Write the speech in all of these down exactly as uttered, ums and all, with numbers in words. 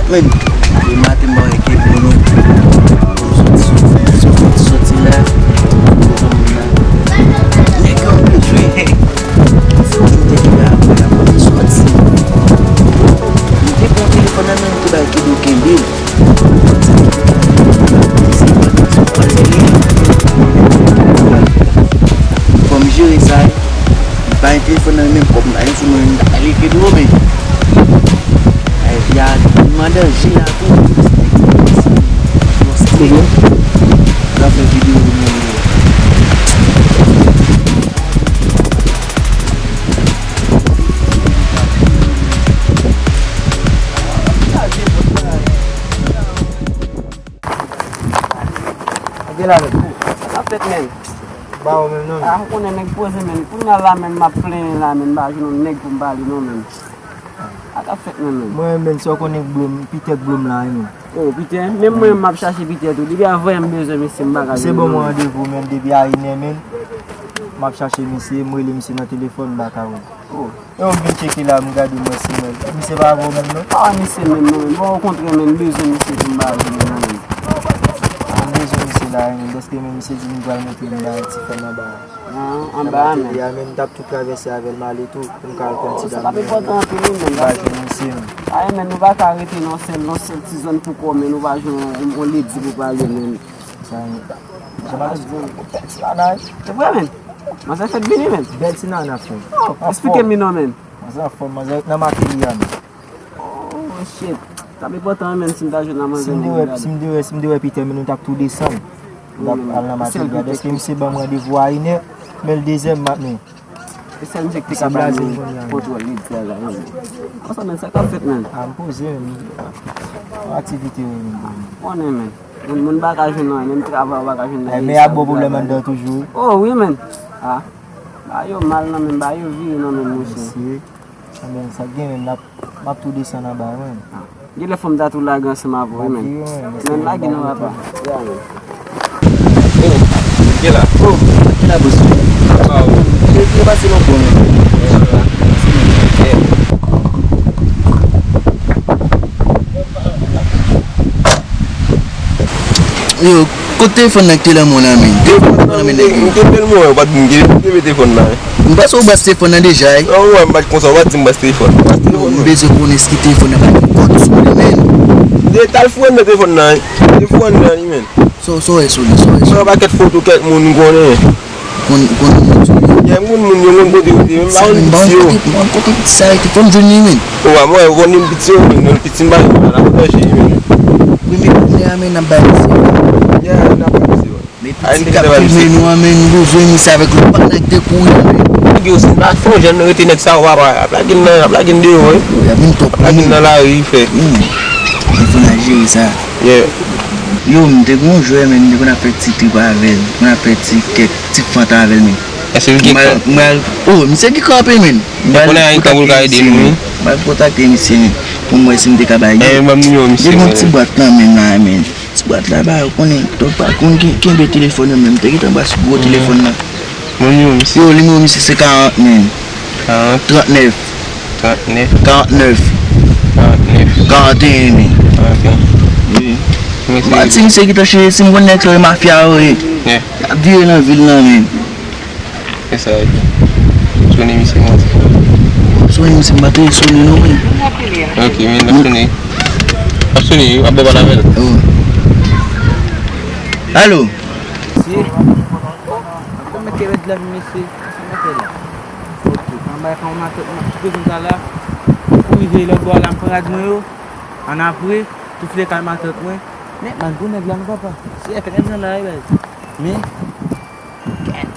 Mwen, depi maten m pa wè Kevin non. M soti, soti, soti la. Nèg yo ap jwe. Si w te gen apre la, m soti. M te pran telefòn nan men m te bay Kedo kenbe l. Fò m jere sa. M pa gen telefòn nan men m, kòb m pa gen sou mwen, m ta pale Kedo, men. Ay, fi a tèlman danje la tou. Yo fè videyo pou mwen. Gade la, men. Sa k ap fèt, men? Ba ou menm non. Ah, ou konnen nèg poze, men. Kounye a la, men, m ap plenyen la, men, m pa jwenn yon nèg pou m pale non, men. Sa k ap fèt, men, men. Mwen, men, sa w konnen Blom, Pitè Blom la, men. Oh, Pitè? Menm mwen, m ap chache Pitè tou. Depi avan yè m bezwen misye, m pa ka jwenn li. Misye ban mwen randevou, men, depi a inè, men. M ap chache misye, m rele misye nan telefòn, m pa ka wè l. Oh. E w vin tcheke la, m gade, m wè se mwen. Misye pa avè w menm non? Pa wè misye menm non, men. Bon, okontrè, men, m bezwen misye pou m ba li menm non, men. M bezwen misye la, men. Dèske men misye di m pral monte m ba ti fè m anba a. Ah, anba a, men. Nan bateri a, men, m t ap tou travèse avè l, m ale tou, pou m ka al pran ti dam nan. Oh, sa t ap enpòtan anpil, wi, men. M pa jwenn misye, men. Ay, men, nou pa ka rete nan sèl, nan sèl ti zòn pou kò, men, nou pa jwenn yon, yon ledi pou pale, men. Sa, jan m ap di w, bèl ti nana, wi. Se vre, men. Manzè fèk vini, men. Bèl ti nana, frè. Oh, eksplike m li non, men. Manzè anfòm, manzè nan materi a, men. Oh, shit. Sa ap enpòtan, men, si m ta jwenn nan manzè, si m te wè, si m te wè, si m te wè Pitè, men nou t ap tou desann. Nou t ap al nan materi a. Dèske misye ban m randevou a inè, men l dezè maten. E sèl misye ki te ka ba nou kontwòl ledi a la, men. Konsa, men, sa k ap fèt, men? Ah, m poze, men. Aktivite, wi, men. Konnen, men. Moun, moun pa ka jwenn nan, menm travay ou pa ka jwenn nan. Men y ap bon pwoblèm anndan toujou, wi. Oh, wi, men. Ah. Ba yo mal nan men, ba yo vire nan men, monchè. Mesye. Anben, sa k gen, men, m ap, m ap tou desann anba, men. Ah. Genlè fò m ta tou lage ansanm avè w, wi, men. Men lage non, papa. Ya, men. Oh, gen la. Oh, gen la, bòs. Waw. Yo, yo pase nan bon, men. Yo, kote telefòn nan ki te nan men w la, men? Telefòn nan men nèg yo. M te tèlman wè, ou pa t vin gen, m te met telefòn nan. M panse ou bas telefòn nan deja, wi. Non, wè, m pa t konsa, ou pa t di m bas telefòn. Bas telefòn, non, men. M bezwen konnen si telefòn nan pa gen kòd sou li, men. M te t al fouye anndan telefòn nan, wi. M te fouye anndan li, men. Sa w, sa w wè sou li, sa w wè sou li? Yon pakèt foto kèk moun m konnen. Konn, konn moun sou li. Yeah, m konn moun yo, m konn kote yo te, men m pa konn piti yo. M pa konn kote, m pa konn kote piti sa rete, fò m jwenn li, men. O, a mwen, ou konn piti yo, men, nan piti m pa gen la, la, danje, men. Premye kounye a, men, n ap bay misye. Yeah, n ap bay misye, wi. Men piti k ap filme nou an, men, nou bezwen misye avèk lòt bannag te kouri an, men. Nèg yo, si n pa fè yon jan, nou rete nèg sa yo, papa, y ap lage n nan, y ap lage n deyò, wi. Y ap vin twòp pou nou. Y ap lage n nan lari, frè. Hmm. Men fò n al jere sa. Yeah. Yo, m te gon jwè, men, m te konn ap fè ti trip avè l, m konn ap fè ti kèk ti fanta avè l, men. Èske l gen kan? Mwen al, oh, misye gen kanpe, men. Mwen konnen a gen kan pou l ka ede nou, wi. Mwen al kontakte misye, men, pou m wè si m te ka bay li. Eh, ban m nimewo misye, men. Li gen yon ti bwat nan men l la, men. Ti bwat la, ba, ou konnen, donk pa konn ken-, kenbe telefòn yo, men. M te gentan ba sou gwo telefòn nan. Ban m nimewo misye. Yo, nimewo misye se karant, men. Karant. Trannèf. Trannèf. Karannèf. Karannèf. Karanteyen, men. Karanteyen. Wi. M pa di misye ki ta cheri, si m konn nèg sa yo mafya yo ye. Yeah. Y ap vire nan vil nan, men. E sa, epi. Sone misye, mwen. Sone misye, m pa te sone non, men. Ok, men, n ap sone. N ap sone, w ap ba w pale avè l. Oh. Alo? Mesye, kòman ke rèd la, mesye? Sa mete la. Ok, anba e ka w matant mwen, ki kote m ta la? Pou rive lòt bò a la, m pran rad mwen yo. Ann apre, tou file kay matant mwen. Men, malgre nèg la, non, papa. Se fè nèg lan la, wi, baz. Men, kèt.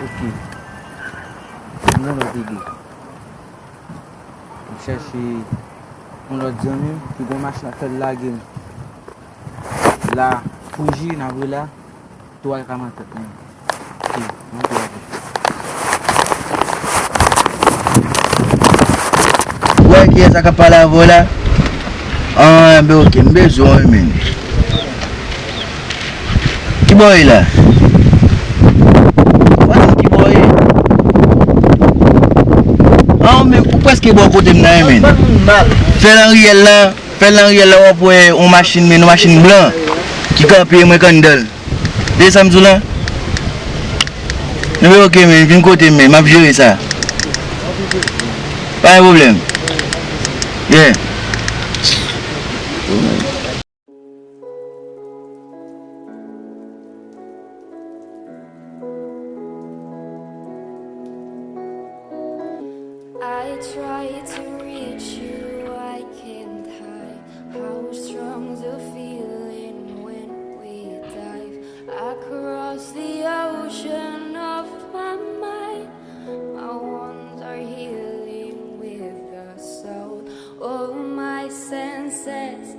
Ok. M nan lòt ide. M chèche yon lòt zanmi m ki gon machin ap fè l lage m. La, Fouji, n ap rele la. Tou al ka matant mwen. Ok, mwen tou al. Ou wè kiyès sa k ap pale avè w la? Ah, ben ok, m bezwen w, men. Ki bò w ye la? Ou pa di m ki bò w ye? Ah, men ou prèske bò kote m nan, men. Fè nan riyèl la. Fè l nan riyèl la, w ap wè yon machin, men yon machin blan ki kanpe, mwen k anndan l. Tande sa m di w la? Anben, oke, men, vin kote m, men, m ap jere sa. Pa gen pwoblèm. Yeah. I try to reach you, I can't hide how strong the feeling when we dive across the ocean of my mind. My wounds are healing with the soul of my senses.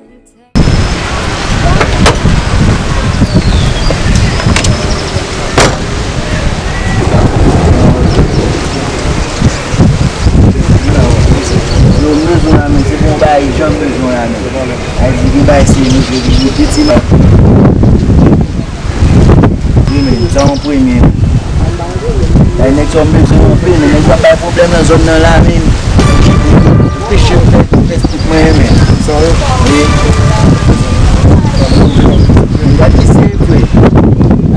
Nou bezwen w la, men, se pou w bay jan m bezwen w la, men. Ay di, gen bagay serye, serye, piti, men. Wi, men, sa yon premye, men. Ay, nèg sa, m bezwen w anpil, men, nèg sa ap bay pwoblèm nan zòn nan la, men. Anpeche m fè, fè tout mwen renmen. Wi. Gad ki serye, frè.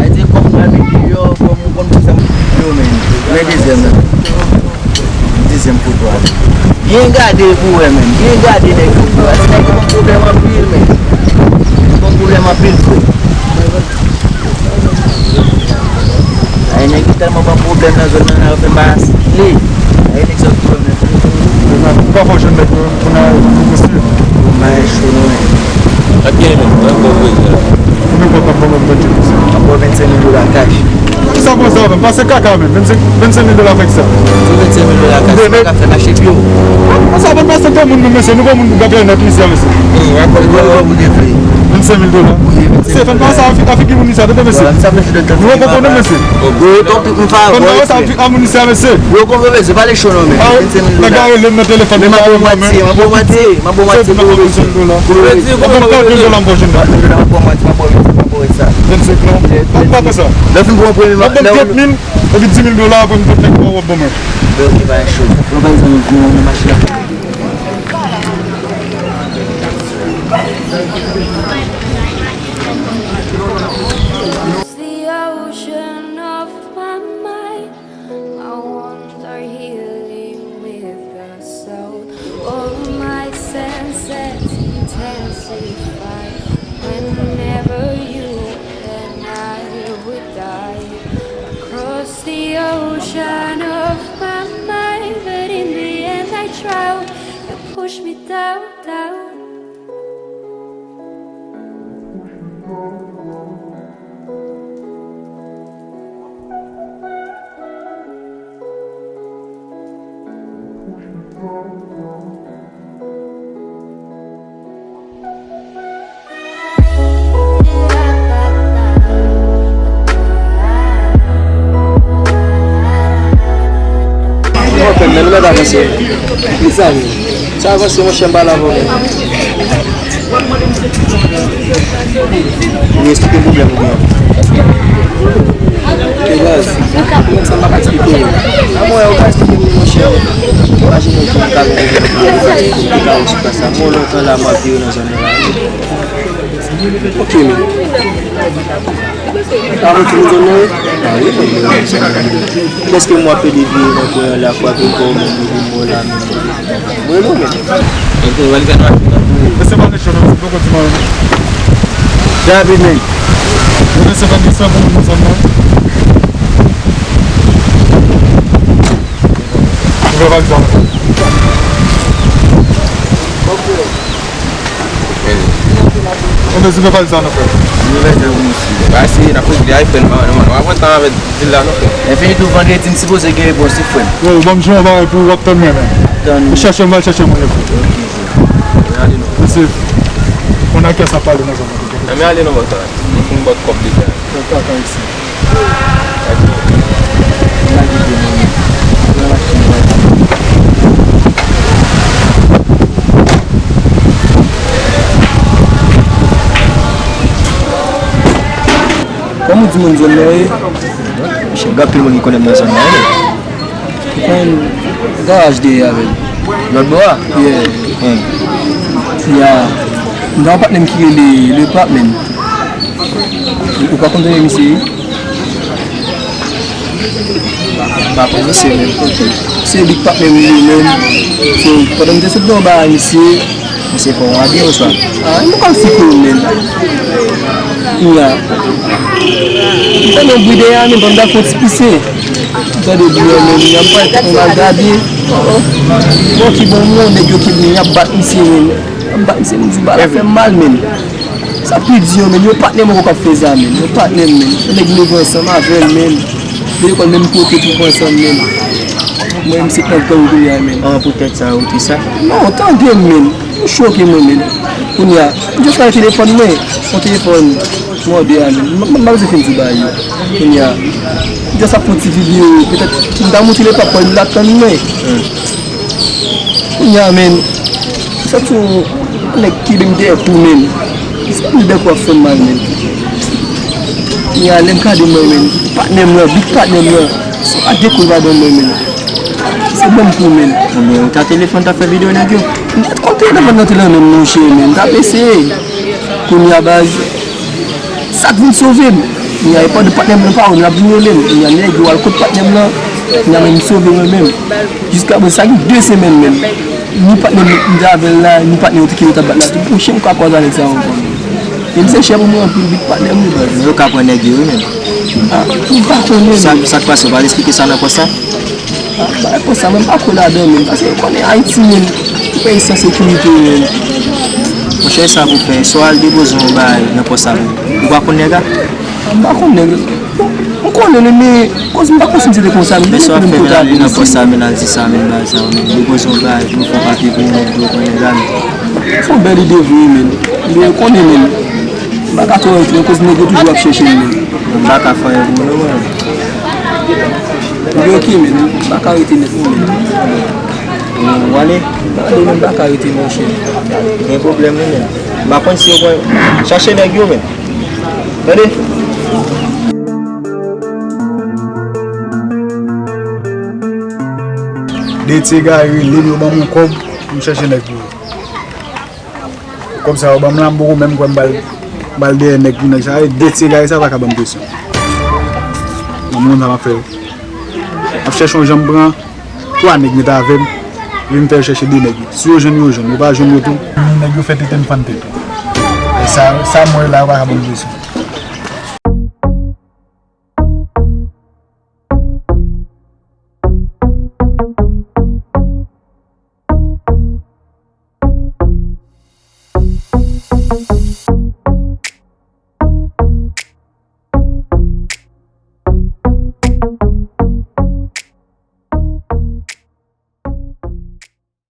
Ay di, kòm mwen, men, deyò, kòm ou konn pou sa, yo, men. Men dezyèm nan. Dezyèm foto a. Byen gade pou wè, men. Byen gade nèg yo pou wè. Ti nèg yo ban m pwoblèm anpil, men. Yo ban m pwoblèm anpil, frè. Ay, nèg yo tèlman ban m pwoblèm nan zòn nan, la, yo fè m pa asimile. Ay, nèg sa yo pwoblèm nan. Ou pa fò jwenn nèg yo pou n al negosye. Bagay cho, non, men. Ak gen, men. Mwen bon, mwen bon. Konbyen kòb n ap ban mwen pou mèt jwenn misye? M ap ba w vennsenk mil dola kach. Sa pran sa, men. Pase kaka, men. Vennsenk, vennsenk mil dola fèk sa. Sou vennsenk mil dola kach, sa pa ka fè mache pye w. Sa pa pase granmoun, non, mesye. Nou granmoun pou gate nèt isi a, mesye. Vennsenk mil dola. Mesye, fè n pa sa a fi-, a figi moun isi a, tande, mesye. Nou poko konnen, mesye. Fè n pa sa a fi-, a moun isi a, mesye. Yo konn, mesye, pale cho, non, men. Vennsenk mil dola. Nèg la rele m nan telefòn, li pa reponn mwen. M ap ba w mwatye, m ap ba w mwatye pou w rete. Pou w rete. Mwen menm, trant mil dola m pran jwenn la. Trant mil dola, m ap ba w mwatye, m ap ba w vennsenk, m ap ba w vennsenk. Vennsenk, non? Ou pa fè sa. Lè w fin pran premye, m ap ban m trant mil, epi dis mil dola, apre m pot nèg mwen w ap ban mwen. Oke, pa gen cho. Mwen pa bezwen nan machin la. It's the ocean of my mind. My wounds are healing with the soul. All my senses intensify whenever you and I would dive across the ocean of my mind. But in the end, I drown. You push me down, down. Mwen fè men, nou mèt avanse. Mezanmi, sa avanse, monchè, m pale avè w. Li eksplike pwoblèm ou byen. Ok, baz. Mwen sa m pa ka eksplike w. A mwen, ou ka eksplike m, monchè. Imajine w ki ka gen pwoblèm, ou ka eksplike m ki ka ou sou plas la. Mwen lontan la, m ap vive nan zòn nan la. Ok, men. Ou pa konn timoun zòn nan, wi? A wi, men. Dèske m ap pede viv nan kwen an la, frape kò w, men, depi m wè w la, men. Mwen, non, men. Ok, wè l fè machin nan pou ou. Mesye pa nèg cho, non, se poko di mwen. Javi, men. Mwen, se pa di sa pou moun zòn nan. Mwen pa di sa. Ok. Enben, se pa pale sa nou fè. Nou fè sa pou misye. Ba, si n ap regle iPhone, nou, nou, nou pa pran tan avèk dil la, nou fè. Enfinitou, vandredi, m sipoze gen repons, wi, frè m. Yo, ban m jwenn yon bagay pou w ap tann mwen, men. Tann. Ou chèche m, m al chèche mwen, frè. Ok, frè. Ann ale non. Mesye, on a kè sa pale nan zòn nan. Ann ale non, bòs la. Nou fin bat kòb deja. Fè kaka isi. Kòman w di moun zòn nan ye? Monchè, gen anpil moun ki konnen m nan zòn nan, wi. Ou konn garaj dèyè avè l. Lòt bò a? Yeah. Hmm. Ya, m gen yon patnè m ki rele Le Pac, men. Ou pa konn tande misye? M pa konn misye, men. Se Big Pac menm li menm. So, pandan m te sot nan yon bagay misye, misye fè yon abiyè oswa. Ah, m pa konn si pou men. Nya. M tande yon bri dèyè a, men ban m dakò ti pise. M tande bri an, men, m pral tèt mwen al gade. Oh, oh. Bon, ki bon, moun, nèg yo ki vini, y ap bat misye, men. Y ap bat misye, m di, bagay la fè m mal, men. Sa pi di yo, men, yon patnè mwen k ap fè sa, men. Yon patnè m, men. Yon nèg m leve ansanm avè l, men. De lekòl menm kote, tout ansanm, men. Mwen, m se pran gang kounye a, men. An, poutèt sa, ou di sa? Non, tande m, men. Ou choke mwen, men. Kounye a, m just lage telefòn mwen. Yon telefòn mòde a, men. M, m, m pa bezwen fin di bagay yo. Kounye a, m just ap fè yon ti videyo. Petèt, m ta montre Le Pac, m t ap tann mwen. Hmm. Kounye a, men. Sa tou, nèg kenbe m dèyè tou, men. Se yon nèg w ap fè m mal, men. Kounye a, lè m gade mwen, men. Patnè m lan, big patnè m lan. Se pa de kou l pa ban mwen, men. Se ban m kou, men. Ebyen, ou ta telefòn, ta fè videyo nèg yo. M te konn telefòn nan te lan men, monchè, men. M t ap eseye. Kounye a, baz, sa k vin sove m. Kounye a, e pandan patnè m lan pa wè m, l ap vin rele m. Kounye a, nèg yo al kot patnè m lan. Kounye a, men, m sove mwen menm. Jiska prezan, sa gen de semèn menm. Ni patnè m, m te avè l la, ni patnè yo te kite yo t ap bat la tou. Monchè, m ka kwaze avèk sa ankò. E m se chè pou mwen anpil, big patnè m, li, baz. Men yo ka pran nèg yo, wi, menm. Ah, m pa konnen, sa, men. Sa k pase, ou pa al eksplike sa nan pòs la? Ah, bagay pòs la, mwen, m pa kwè ladan, menm. Paske ou konnen Ayiti, menm, yon peyi san sekirite, menm. Monchè, sa pou fè, swa al depoze yon bagay nan pòs la, menm. Ou pa konn nèg la? Ah, m pa konn nèg la. M konnen li, men koz m pa konn si misye te konsa, men. Men swa fè, men al nan pòs la, men al di sa, men bagay sa, men depoze yon bagay pou fè papye pou yon nèg dwe pran nèg la, men. Se yon bèl ide vre, men. Men ou konnen, men. M pa ka twò rete, men koz nèg yo toujou ap chèche m, men. M pa ka fè anyen pou nou, men. Men ok, men. M pa ka rete nèt, non, men. Ou ale? Tande, men m pa ka rete, monchè. Gen pwoblèm, wi, men. M pa konn si yo pran, chache nèg yo, men. Tande? De ti egare rele m, yo ban m yon kòb pou m chèche nèg pou yo. Kòb sa yo ban m la, m poko menm kwè m pral, m pral dèyè nèg pou nèg sa. De ti egare sa pa ka ban m presyon. Nan moun sa m ap fè yo. M ap chèche yon jan m pran twa nèg met avè m, epi m fè yo chèche de nèg yo. Si yo jwenn yo, yo jwenn. Yo pa jwenn yo tou, nèg yo fè tete m fann tèt. E sa, sa m wè la, yo pa ka ban m presyon.